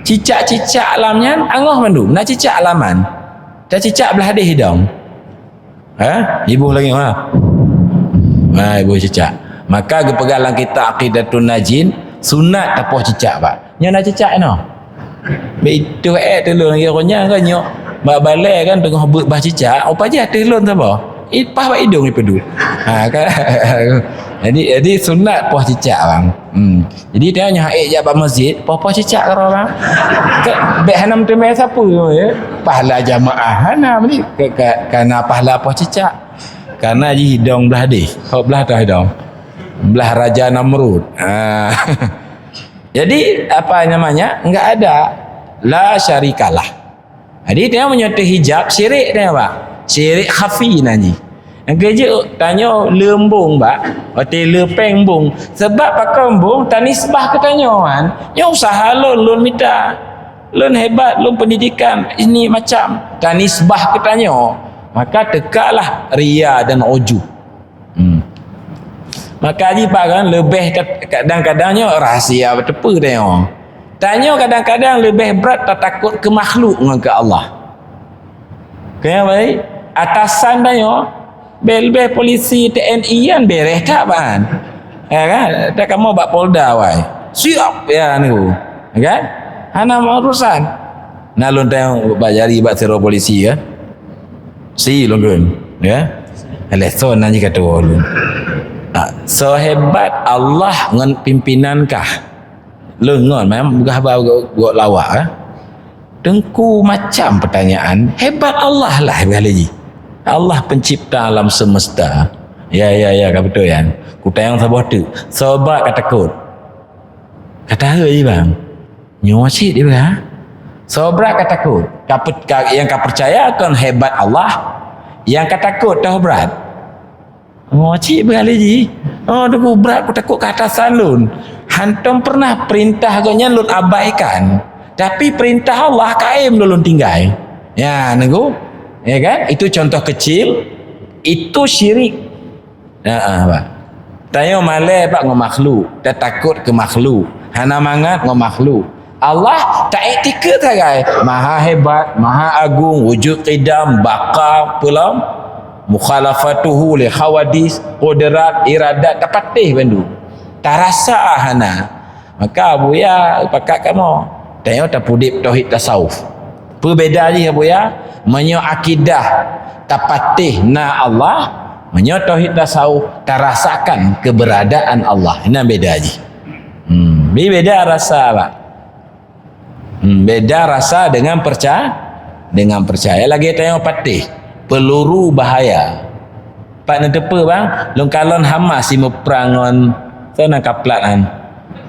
Cicak-cicak lam nyan angoh bandum. Na cicak laman. Tacicak blah deh idong. Ha? Iboh lagi, ha? Ha, iboh cicak. Maka geupeugah lam kitab Aqidatun Najin, sunat tapoh cicak, Pak. Nyoe na cicak inoe. Bak itu, eh, tulông lagi, rupanya kan nyoe. Bak balai kan teungoh beuet bah cicak, oh, pajan ateueh lôn saboh. I, paih bak idong ipeuduek. Ha, kan? Jadi, jadi sunat poh cicak, bang. Hmm. Jadi, dia nyoe hai jak bak masjid, poh-poh cicak keudroe, bang. Ke, bèk hana meuteumé sapeue, ya. Pahala jamaah hana, meunan. Ke, ke, kana pahala poh cicak. Karena jih idong blah deh. Hok blah toh idong. Blah Raja Namrud. Ha. Jadi, apa namanya? Enggak ada. La syarikalah. Jadi, tanyoe meunyoe teuhijab, syirik tanyoe, Pak. Syirik khafi nan jih. Nyang keujeuet tanyoe le embong, Pak. Watée le péng embong. Sebab pakon embong, tanisbah keu tanyoe, kan. Nyoe usaha lôn, lôn mita. Lôn hebat, lôn pendidikan, ini macam. Tanisbah keu tanyoe. Maka teukalah ria dan ujub. Hmm. Maka jih, Pak, kan, leubeh kat-, kadang-kadang nyoe rahsia beuteupeue tanyoe. Tanyoe kadang-kadang leubeh brat tatakot keu makhluk ngon keu Allah. Keu nyang baik, atasan tanyoe, bèk leubeh polisi T N I nyan bereh that, Pak, kan. Ya kan? Dak kamoe bak Polda, wai. Siap, ya, niku. Ya kan? Hana urusan. Na lôn tanyong bak jari bak sidroe polisi, ya. Si lôn kheun, ya. Lesson nan jih ka tuwoe lôn. Ah, sehebat Allah ngon pimpinan kah? Lôn ngon, memang peugah ba gok, gok lawak, eh. Teungku macam pertanyaan, hebat Allah lah, peugah lé jih. Allah pencipta alam semesta. Ya, ya, ya, ka beutôi, ya. Kutanyong saboh teuk. Soe brat ka takot? Ka taheu jih, bang. Nyoe cit dia, ha? Soe brat ka takot? Ka pe-, ka, nyang ka peucaya kon hebat Allah, nyang ka takot toh brat. Nyoe cit beugali jih. Oh, Teungku, brat kutakot keu atasan lôn. Hantom pernah perintah gobnyan lôn abaikan. Tapi perintah Allah kaém lôn, lôn tinggai. Ya, Teungku. Ya kan? Itu contoh kecil. Itu syirik. Ha, ha, bah. Tanyoe malèe bak ngon makhluk, tatakot keu makhluk, hana mangat ngon makhluk. Allah taiktikeuet sagai, maha hebat, maha agung, wujud qidam, baqa, peulom, mukhalafatuhu li hawadis, qudrat, iradat, tapatéh bandum. Tarasa hana. Maka Abuya pakat kamoe, tanyoe tapeuudép tauhid tasawuf. Peubeda jih Abuya, meunyoe akidah tapatéh na Allah, Meunyoe tauhid tasawuf, tarasakan keberadaan Allah. Ini beda ji. Hmm, bi beda rasa, Pak. Hmm, beda rasa dengan percaya, dengan percaya. Lagi tanya patih, peluru bahaya. Pat neuteupeue bang, lôn kalon Hamas si meuprang ngon, soe nan kaplat an?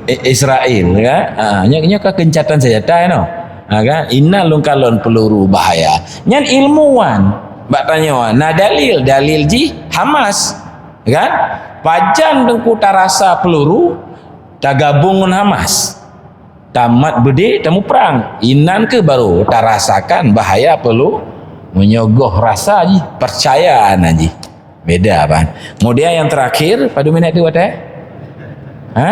I-, Israel, kan? Ha, nyoe, nyoe ka keuncatan senjata, no. Ha, kan? Inan lôn kalon peluru bahaya. Nyan ilmuwan. Bak tanyoe, na dalil, dalil jih Hamas. Kan? Pajan teungku tarasa peluru, tagabong ngon Hamas. Tamat beudé, tamuprang. Inan keuh baru tarasakan bahaya peluru. Meunyoe goh rasa jih, percaya na jih. Beda, Pak. Kemudian yang terakhir, padum minit tu, Pak? Ha?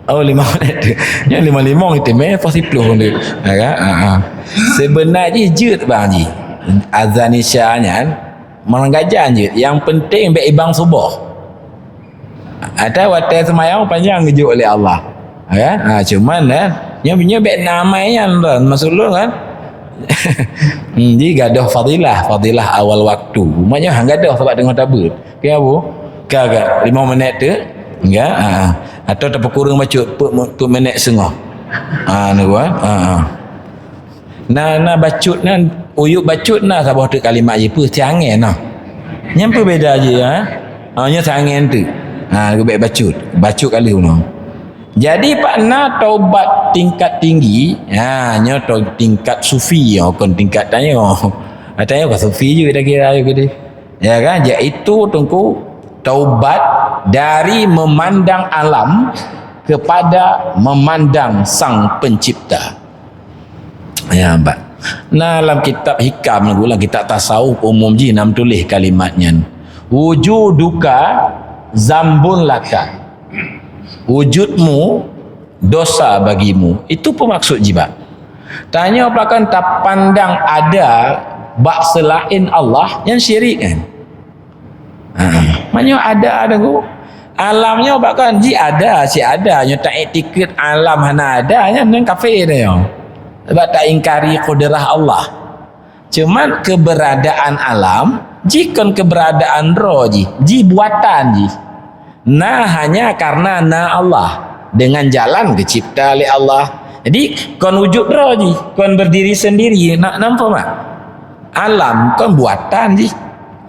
Oh, lima minit tu. Nyan lima lima itu meh, pasti puluh tu. Ha, kan? Ha, ha. Sebenar jih jeuet, Bang Ji. Azan Isya nyan, meuranggajan jeuet. Yang penting bèk ibang suboh. Atau watèe seumayang panjang geujok lé Allah. Ya, ha, cuman, ya, nyoe, nyoe bèk na amai nyan, kan? Maksud lôn, kan? Hmm, jadi gadoh fadilah, fadilah awal waktu. Maknanya hang gadoh sabab teungoh tabeuet. Keu apa? Ka, ka, lima minit tu, ya, ha, ha. Atau tapeukureueng bacut, peuet, peuet minit seungoh. Ha, ni, kan? Ha, ha. Na, na bacut na, uyueb bacut na saboh teuk kalimat jih, peue siangén na. Nyan peue beda jih, ha? Ha, nyoe siangén teuk. Ha, leubeh bacut. Bacut ka lheueh unoe. Jadi, Pak, na taubat tingkat tinggi, ha, nyoe tau-, tingkat sufi, ha, kon tingkat tanyoe. Ha, tanyoe ka sufi jeuet dah kira, jeuet deh. Ya kan? Yaitu teungku taubat dari memandang alam kepada memandang Sang Pencipta. Ya, Pak. Nah, lam kitab Hikam, lam kitab tasawuf umum jih na meutuléh kalimat nyan. Wujuduka zambun laka. Wujudmu dosa bagimu. Itu peumaksud jih, Pak. Tanyoe pakon tapandang ada bak seulaén Allah, nyan syirik kan? Ha, meunyoe ada, ada ku. Alam nyoe bak kon jih ada, cit ada. Nyoe taiktikeuet alam hana ada, nyan, nyan kafé nyoe. Sebab taingkari kudrah Allah. Cuman keberadaan alam, jih kon keberadaan droe jih, jih buatan jih. Na hanya karena na Allah, dengan jalan geucipta lé Allah. Jadi, kon wujud droe jih, kon berdiri sendiri. Na, nampak tak? Alam kon buatan jih,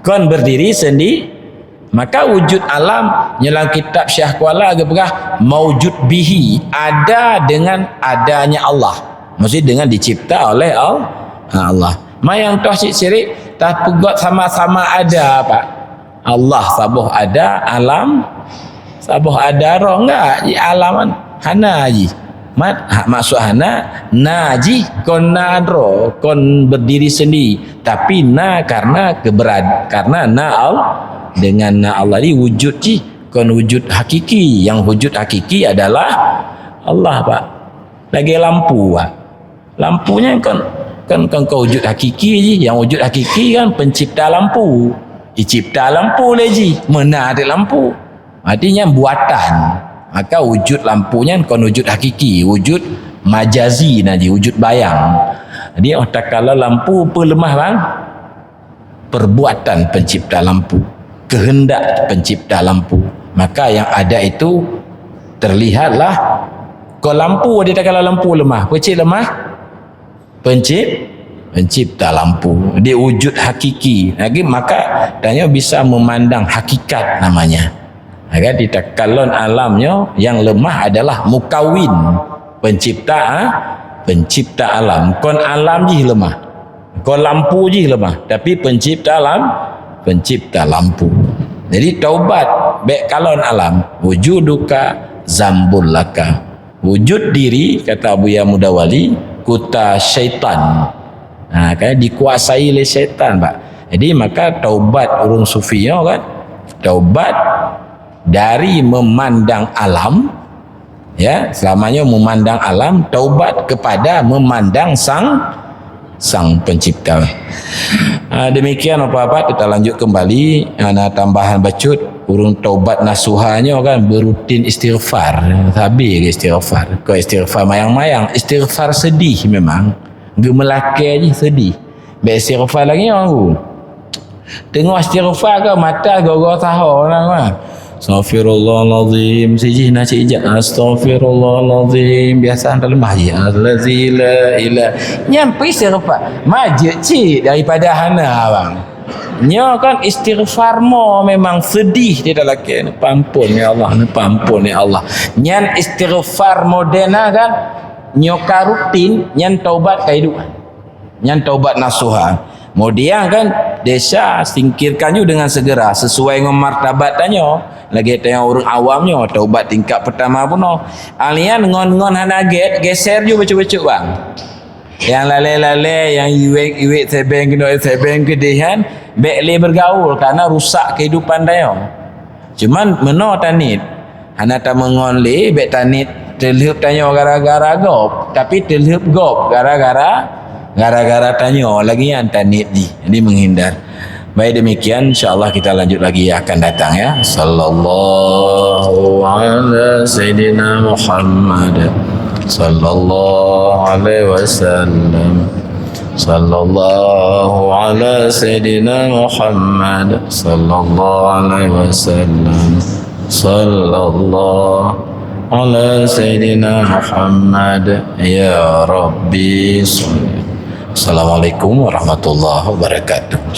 kon berdiri sendi-, maka wujud alam, nyoe lam kitab Syiah Kuala geupeugah, maujud bihi, ada dengan adanya Allah. Maksudnya dengan dicipta oleh Al-, ha, Allah. Ma nyang toh cit syirik, tapeugot sama-sama ada, Pak. Allah saboh ada, alam saboh ada, roh enggak, di alam kan hana jih. Mat, ha, maksud hana, na jih kon na droe, kon berdiri sendiri, tapi na karena keberad-, karena na Allah, dengan na Allah ni wujud jih, kon wujud hakiki. Yang wujud hakiki adalah Allah, Pak. Lagèe lampu, Pak. Lampu nyan kan, kan, kan, kan wujud hakiki jih. Yang wujud hakiki kan pencipta lampu. Dicipta lampu lé jih, meunan ada lampu. Artinya buatan. Maka wujud lampu nyan kon wujud hakiki, wujud majazi na jih, wujud bayang. Jadi, oh, takalon lampu peuleumah, bang. Perbuatan pencipta lampu, kehendak pencipta lampu. Maka yang ada itu terlihatlah. Kon lampu, dia takalon lampu lemah. Peue cit lemah? Pencip-, pencipta lampu. Dia wujud hakiki. Lagi maka tanyoe bisa memandang hakikat namanya. Maka ditakalon alam nyoe yang lemah adalah mukawin, pencipta, ha? Pencipta alam. Kon alam jih lemah. Kon lampu jih lemah, tapi pencipta lam-, pencipta lampu. Jadi taubat, bèk kalon alam, wujuduka zambul laka. Wujud diri, kata Abuya Mudawali, kuta syaitan. Ha, kan dikuasai lé syaitan, Pak. Jadi maka taubat ureueng sufi nyoe kan, taubat dari memandang alam, ya, selama nyoe memandang alam, taubat kepada memandang sang, sang pencipta. Ah, demikian Bapak-bapak, kita lanjut kembali. Ada tambahan bacut, ureueng taubat nasuha nyoe kan berutin istighfar. Sabe ke istighfar? Kon istighfar mayang-mayang, istighfar sedih memang. Geumeulakèe jih sedih. Bèk istighfar lagèe nyoe. Teungoh istighfar ke mata gogo saho na kan. Astaghfirullahalazim, sijih na sijak astaghfirullahalazim, biasa teuleumah jih allazi la ilah. Nyang pi istighfar, majeuet cit daripada hana abang. Nyoe kan istighfar mo memang sedih dia dah lakée. Pampun ya Allah, pampun ya Allah. Nyan istighfar modena kan, nyoe ka rutin, nyan taubat kehidupan. Nyan taubat nasuha. Kemudian kan, desa singkirkan ju dengan segera sesuai ngon martabat tanyoe. Lagée tanyoe ureuëng awam nyoe, taubat tingkat pertama bunoe. Alian ngon-ngon hana gét, geser ju bacut-bacut bang. Yang lalé-lalé, yang iwek-iwek sebeng keunoe sebeng keudeh kan, bék lé bergaul karena rusak kehidupan tanyoe. Cuman meunoe tanit, hana tameungon lé bék tanit teulheup tanyoe gara-gara gob, tapi teulheup gob gara-gara gara-gara tanyoe lagi nyan tanit jih. Jadi menghindar. Baik demikian, insya Allah kita lanjut lagi yang akan datang ya. Sallallahu ala sayyidina Muhammad. Sallallahu alaihi wasallam. Sallallahu ala sayyidina Muhammad. Sallallahu alaihi wasallam. Sallallahu ala sayyidina Muhammad. Ya Rabbi salli. Assalamualaikum warahmatullahi wabarakatuh.